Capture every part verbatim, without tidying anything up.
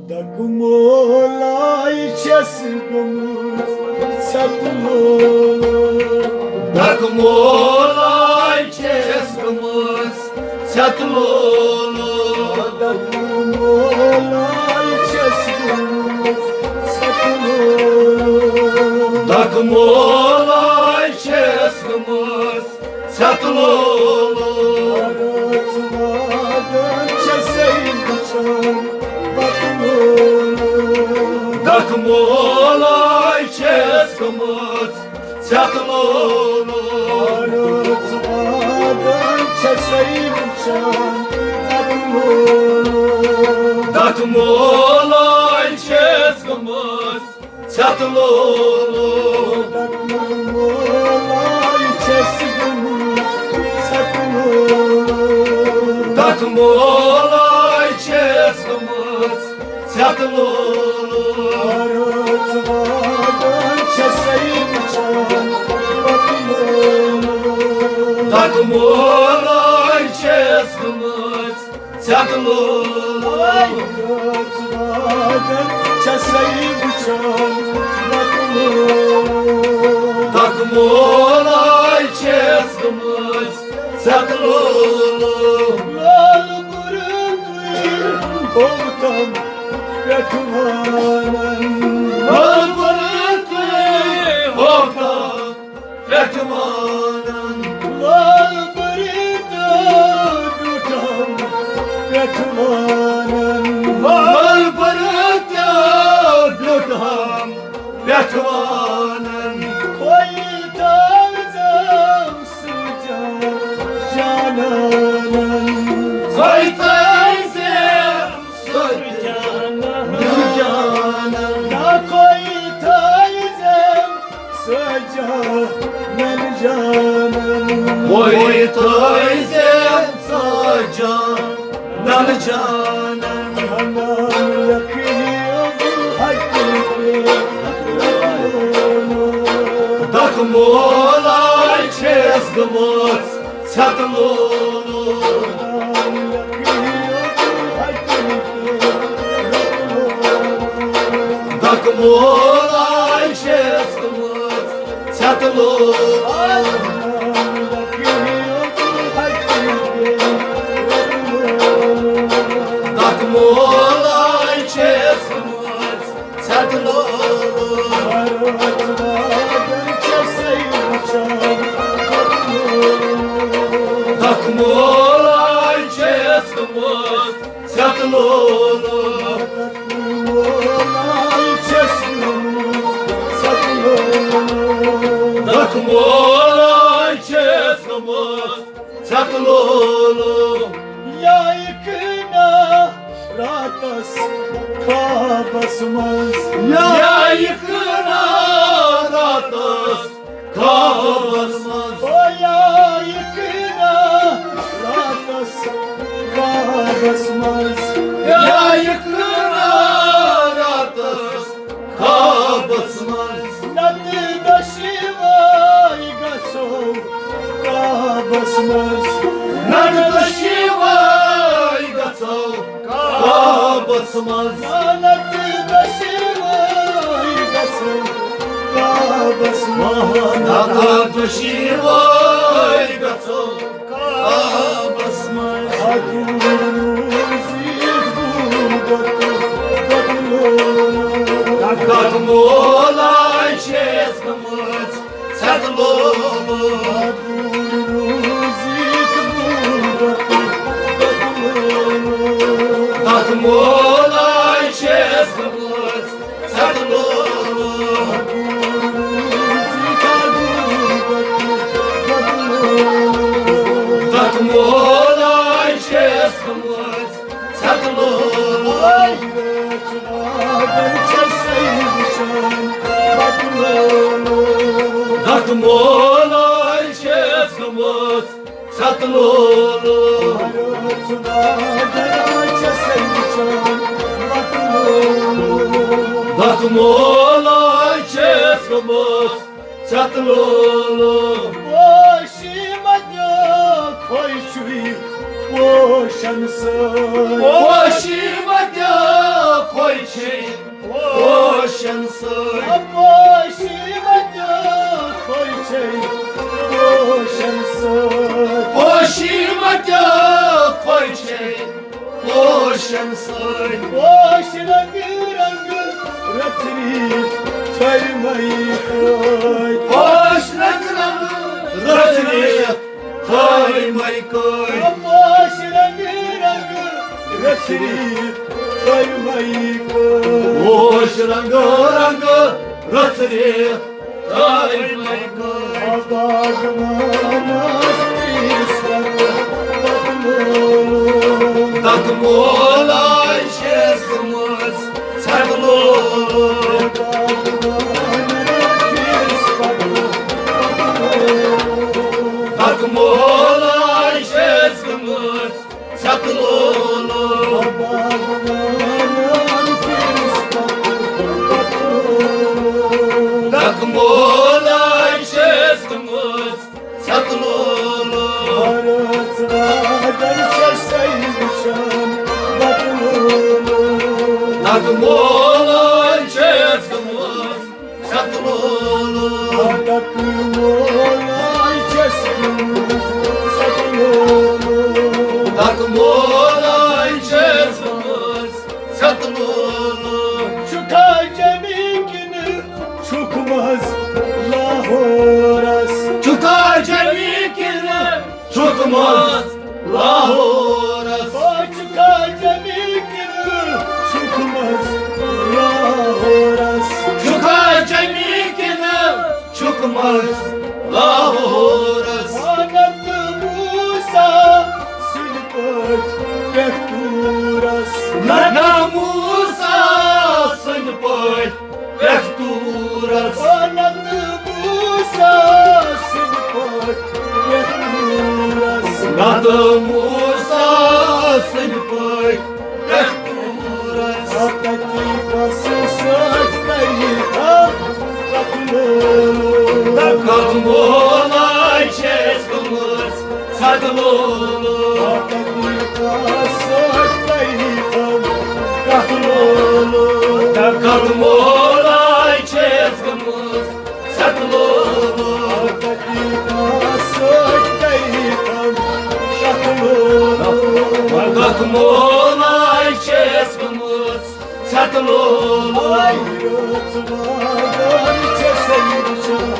دکہٕ مولای چھَس گٔمٕژ ژھٮ۪تہٕ لولہٕ۔ دکہٕ مولای چھَس گٔمٕژ ژھٮ۪تہٕ لولہٕ۔ دکہٕ مولای چھَس گٔمٕژ ژھٮ۪تہٕ لولہٕ۔ دکہٕ مولای چھَس گٔمٕژ ژھٮ۪تہٕ لولہٕ۔ رٲژ وادن چھَسے وٕچھان بتہٕ لولہٕ۔ دکہٕ مولای چھَس گٔمٕژ ژھٮ۪تہٕ لولہٕ۔ رٲژ وادن چھَسے وٕچھان بتہٕ لولہٕ۔ دکہٕ مولای چھَس گٔمٕژ ژھٮ۪تہٕ لولہٕ۔ دکہٕ مولای چھَس گٔمٕژ ژھٮ۪تہٕ لولہٕ۔ دکہٕ مولای چھَس گٔمٕژ ژھٮ۪تہٕ لولہٕ۔ رٲژ وادن چھَسے وٕچھان بتہٕ لولہٕ۔ دکہٕ مولای چھَس گٔمٕژ ژھٮ۪تہٕ لولہٕ۔ رٲژ وادن چھَسے وٕچھان بتہٕ لولہٕ۔ دکہٕ مولای چھَس گٔمٕژ ژھٮ۪تہٕ لولہٕ۔ لولہٕ برٕ تُہۍ ہوتم پٮ۪ٹھٕ وانن۔ لولہٕ برٕ تُہۍ ہوتم پٮ۪ٹھٕ وانن۔ لولہٕ برٕ تہٕ ڈُٹھم پٮ۪ٹھٕ وانن۔ لولہٕ برٕ تہٕ ڈُٹھم پٮ۪ٹھٕ وانن۔ کھویہِ تھٲوزٮ۪م سُہ جانانن۔ کھویہِ تھٲوزٮ۪م سُہ جانانن۔ نا کھویہِ تھٲوزٮ۪م سُہ جانانن۔ کھویہِ تھٲوزٮ۪م سُہ جانانن۔ نن جانن۔ نام لیکھیو حق۔ دکہٕ مولای چھَس گٔمٕژ ژھٮ۪تہٕ لولہٕ۔ دکہٕ مولای چھَس گٔمٕژ ژھٮ۪تہٕ لولہٕ۔ دکہٕ مولای چھَس گٔمٕژ ژھٮ۪تہٕ لولہٕ۔ دکہٕ مولای چھَس گٔمٕژ ژھٮ۪تہٕ لولہٕ۔ دکہٕ مولای چھَس گٔمٕژ ژھٮ۪تہٕ لولہٕ۔ یا یہِ کٕنا راتس خوابس منٛز۔ یا یہِ کٕنا راتس خوابس منٛز۔ او یا یہِ کٕنا راتس خوابس منٛز۔ یا یہِ کٕنا راتس خوابس منٛز۔ نتہٕ دۄشوے گژھو خوابس منٛز۔ نتہٕ دۄشوے گژھو خوابس منٛز۔ نتہٕ دۄشوے گژھو خوابس منٛز۔ نتہٕ دۄشوے گژھو خوابس منٛز۔ دکہٕ مولای چھَس گٔمٕژ ژھٮ۪تہٕ لولہٕ۔ دکہٕ مولای چھَس گٔمٕژ ژھٮ۪تہٕ لولہٕ۔ دکہٕ مولای چھَس گٔمٕژ ژھٮ۪تہٕ لولہٕ۔ دکہٕ مولای چھَس گٔمٕژ ژھٮ۪تہٕ لولہٕ۔ دکہٕ مولای چھَس گٔمٕژ ژھٮ۪تہٕ لولہٕ۔ پوشی متیو خوشی پوشن سۭتۍ۔ پوشی متیو چھے پوشن سۭتۍ۔ پوشی متیو خوش چھے پوشن سۭتۍ۔ پوشی متیو خوش چھے پوشن سۭتۍ۔ پوش رنگ رنگ رژھری تھٲوۍ مَے کٔتۍ۔ پوش رنگ رنگ رژھری تھٲوۍ مَے کٔتۍ۔ پوش رنگ رنگ رژھری تھٲوۍ مَے کٔتۍ۔ پوش رنگ رنگ رژھری تھٲوۍ مَے کٔتۍ۔ باغ مانس پیس پتہٕ مولو۔ تتھ مولای چھس گٔمٕژ ژھٮ۪کہٕ لولو۔ تتھ مولای چھس گٔمٕژ ژھٮ۪کہٕ لولو۔ تتھ مولای چھس گٔمٕژ ژھٮ۪کہٕ لولو۔ رٲژ وادن چھسے وٕچھان بتہٕ لولو۔ تتھ مولای چھس گٔمٕژ ژھٮ۪کہٕ لولو۔ تتھ مولای چھس گٔمٕژ ژھٮ۪کہٕ لولو۔ تتھ مولای چھس گٔمٕژ ژھٮ۪کہٕ لولو۔ چھُکھا جمی کِنہٕ چھُکھ منٛز لاہورس؟ چھُکھا جمی کِنہٕ چھُکھ منٛز لاہورس؟ او چھُکھا جمی کِنہٕ چھُکھ منٛز لاہورس؟ چھُکھا جمی کِنہٕ چھُکھ منٛز لاہورس؟ وانت موسیٰ سٕنٛدۍ پٲٹھۍ پٮ۪ٹھ تورس۔ نہ، نہ موسیٰ سٕنٛدۍ پٲٹھۍ پٮ۪ٹھ تورس۔ وانت موسیٰ سٕنٛدۍ پٲٹھۍ پٮ۪ٹھ تورس۔ نہ تہٕ موسیٰ سٕنٛدۍ پٲٹھۍ پٮ۪ٹھ تورس۔ تتی بس سۭتۍ کری تھا تتھ مولو۔ تتھ مولای چھس گٔمٕژ ژھٮ۪کہٕ لولو۔ تتی بس سۭتۍ کری تھا تتھ مولو۔ تتھ مولای چھس گٔمٕژ ژھٮ۪کہٕ لولو۔ تتی بس سۭتۍ کری تھا تتھ مولو۔ تتھ مولای چھس گٔمٕژ ژھٮ۪کہٕ لولو۔ رٲژ وادن چھسے وٕچھان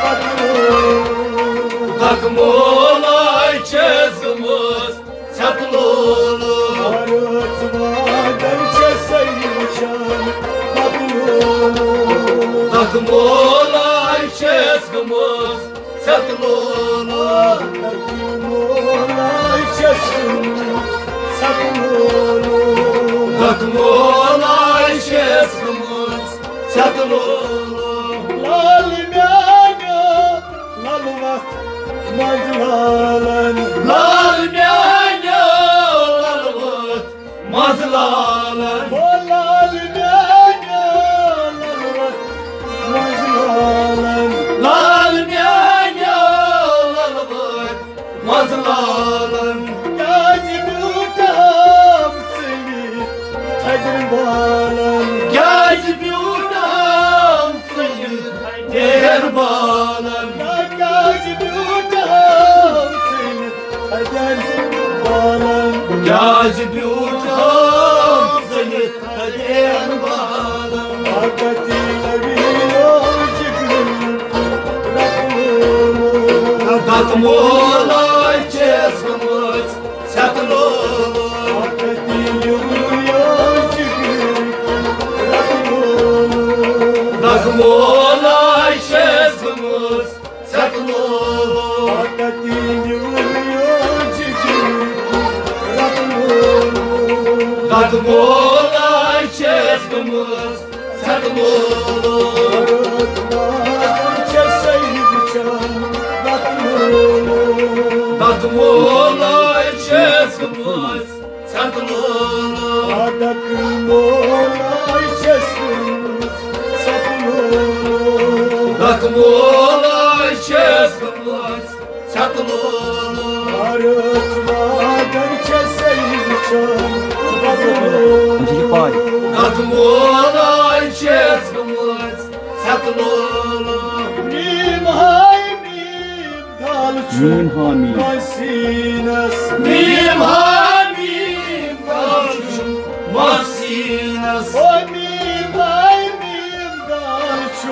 بتہٕ لولو۔ تتھ مولای چھس گٔمٕژ ژھٮ۪کہٕ لولو۔ رٲژ وادن چھسے وٕچھان بتہٕ لولو۔ تتھ مولای چھس گٔمٕژ ژھٮ۪کہٕ لولو۔ تتھ مولای چھس گٔمٕژ ژھٮ۪کہٕ لولو۔ تتھ مولای چھس گٔمٕژ ژھٮ۪کہٕ لولو۔ لال میانیو لالہٕ وَتھ منٛز لالن۔ لال میانیو لالہٕ وَتھ منٛز لالن۔ او لال میانیو لالہٕ وَتھ منٛز لالن۔ لال میانیو لالہٕ وَتھ منٛز لالن۔ کیازِ بیوٗٹھ ہم ژٕ یہِ تھدٮ۪ن بالن؟ کیازِ بیوٗٹھ ہم ژٕ یہِ تھدٮ۪ن بالن؟ کیازِ بیوٗٹھ ہم ژٕ یہِ تھدٮ۪ن بالن؟ کیازِ بیوٗٹھ ہم ژٕ یہِ تھدٮ۪ن بالن؟ طاقتی نبی یو جگرن رکھ مولو۔ تتھ مولای چھس گٔمٕژ ژھٮ۪کہٕ لولو۔ طاقتی نبی یو جگرن رکھ مولو۔ تتھ مولای چھس گٔمٕژ ژھٮ۪کہٕ لولو۔ طاقتی نبی یو جگرن رکھ مولو۔ تتھ مولای چھس گٔمٕژ ژھٮ۪کہٕ لولو۔ رٲژ وادن چھسے وٕچھان بتہٕ لولو۔ تتھ مولای چھس گٔمٕژ ژھٮ۪کہٕ لولو۔ تتھ مولای چھس گٔمٕژ ژھٮ۪کہٕ لولو۔ تتھ مولای چھس گٔمٕژ ژھٮ۪کہٕ لولو۔ رٲژ وادن چھسے وٕچھان بتہٕ لولو۔ تٔمِس چھِ یہِ پَے۔ مولای چھَس گٔمٕژ ژھٮ۪تہٕ لولہٕ۔ میٖم ہاے میٖم دال چھُ میٖم ہا میٖم۔ مٔسیٖنَس۔ میٖم ہا میٖم دال چھُ مٔسیٖنَس۔ او میٖم ہاے میٖم دال چھُ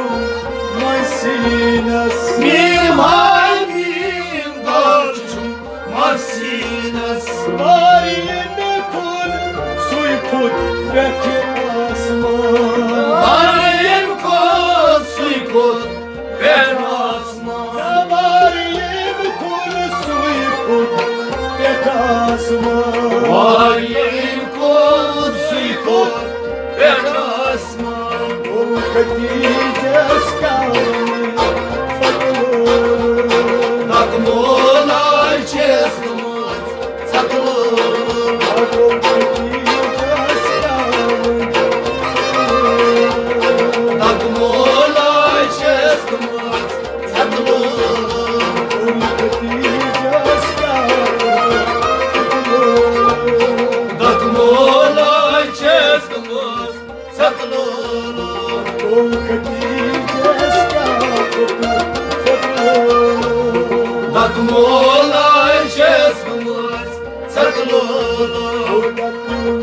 مٔسیٖنَس۔ میٖم ہاے میٖم دال چھُ مٔسیٖنَس۔ وارِ ییٚمہِ کُن سُے کھوٚت پٮ۪ٹھِ آسمان۔ وارِ ییٚمہِ کُن سُے کھوٚت پٮ۪ٹھِ آسمان۔ وارِ ییٚمہِ کُن سُے کھوٚت پٮ۪ٹھِ آسمان۔ وارِ ییٚمہِ کُن سُے کھوٚت پٮ۪ٹھِ آسمان۔ گوٚو خدیجس کیٛاہ وَنہٕ پتہٕ لولہٕ۔ تتھ مولایہِ چھَس گٔمٕژ ژھٮ۪تہٕ لولہٕ۔ گوٚو خدیجس کیٛاہ وَنہٕ پتہٕ لولہٕ۔ تتھ مولایہِ چھَس گٔمٕژ ژھٮ۪تہٕ لولہٕ۔ گوٚو خدیجس کیٛاہ وَنہٕ پتہٕ لولہٕ۔ تتھ مولایہِ چھَس گٔمٕژ ژھٮ۪تہٕ لولہٕ۔ گوٚو خدیجس کیٛاہ فِکر، فِکر لولہٕ۔ تتھ مولایہِ چھَس گٔمٕژ ژھٮ۪تہٕ لولہٕ۔ گوٚو تتھ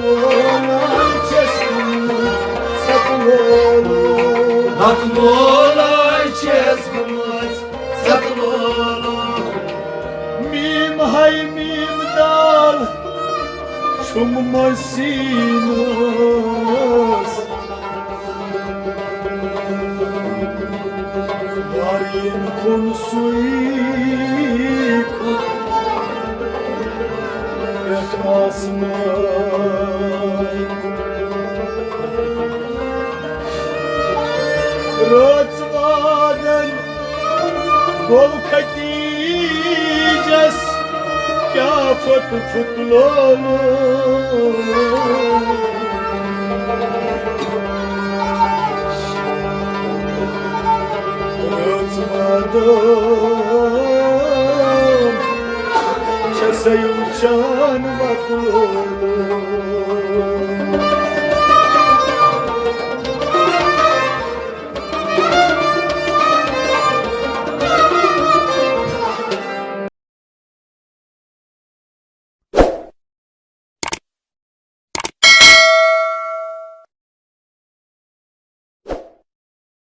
مولایہِ چھَس گٔمٕژ ژھٮ۪تہٕ لولہٕ۔ تتھ مولایہِ چھَس گٔمٕژ ژھٮ۪تہٕ لولہٕ۔ میٖم ہاے میٖم دال چھُم مٔسیٖنَس۔ وارِ ییٚمہِ کُن سُے کھوٚت پٮ۪ٹھِ آسمان۔ رٲژ وادن گوٚو خدیجس کیٛاہ پھُٹ پھُٹ لولہٕ۔ رٲژ وادن چھَسے وٕچھان وۄتہٕ لولہٕ۔